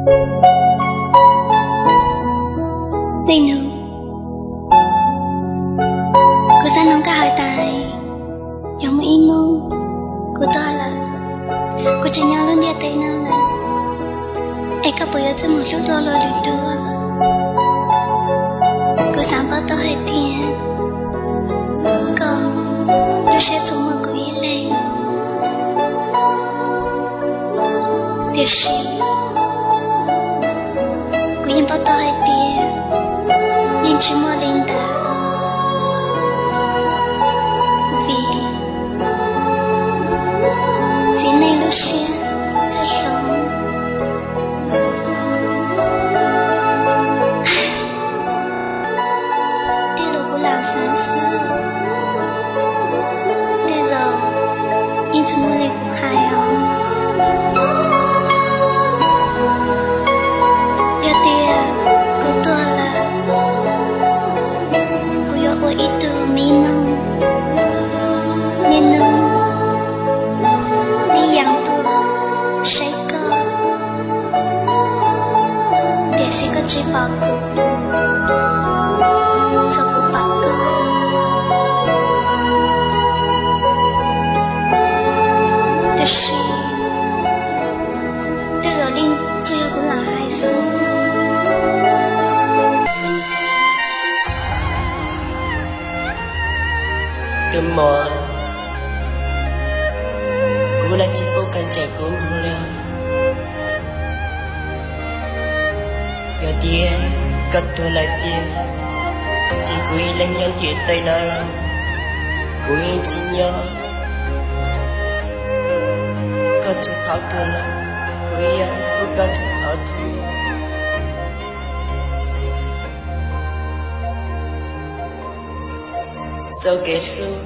Li nus, kuv xav nug koj hais tias, yog muaj ib hnub kuv tuag lawm, kuv tsis nyob lub ntiaj teb no lawm, es koj puas yuav txawj mus hlub dua luag lwm tus? Kuv xav paub tau hais tias koj lub siab tsuas muaj kuv ib leeg. Tiam sis kuv yeej paub tau hais tias yeej tsis muaj li ntawd, vim txiv neej lub siab txawj hloov. Tej zaum kuv lam xav xwb, tej zaum yeej tsis muaj li kuv hais os. Yog tias kuv tuag lawm, kuv yuav ua ib tug mi noog, niaj hnub tib yam tuaj saib koj, tiam sis koj tsis pom kuv, tsuas kuv pom koj. Tiam sis tej zaum li tsuas yog kuv lam hais xwb. Tus muam, kuv los tsis pub koj ncaim kuv mus li. Yog tias koj tuag lawm tiag, ces kuv ib leeg nyob ntiaj teb no los kuv yeej tsis nyob. Koj tsuas thov tuag los kuv yeej pub koj tsuas thov tuag. Txoj kev hlub,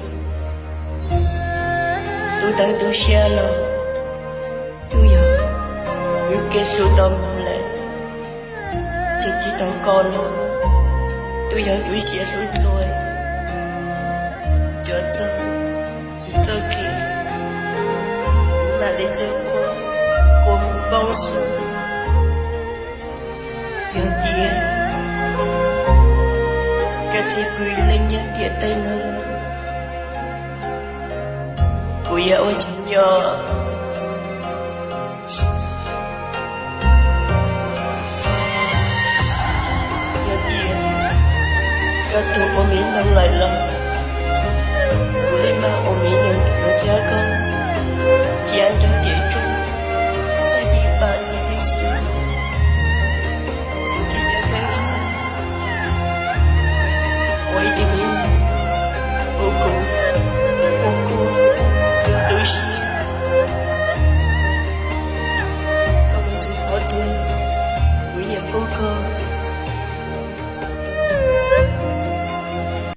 hlub tau tu siab los twb yog yus kev hlub tau mus lawm. Tseem tsis tau koj los twb yog yus siab hlub dua. Cov txog txoj kev mam li txawj quaj, quaj mus poob su. Yog tias koj tsis kuv ib leeg nyob ntiaj teb no, kuv yuav ua cas nyob? Yog tias koj tuag ua mi noog lawm los kuv li mam ua mi noog nrog koj.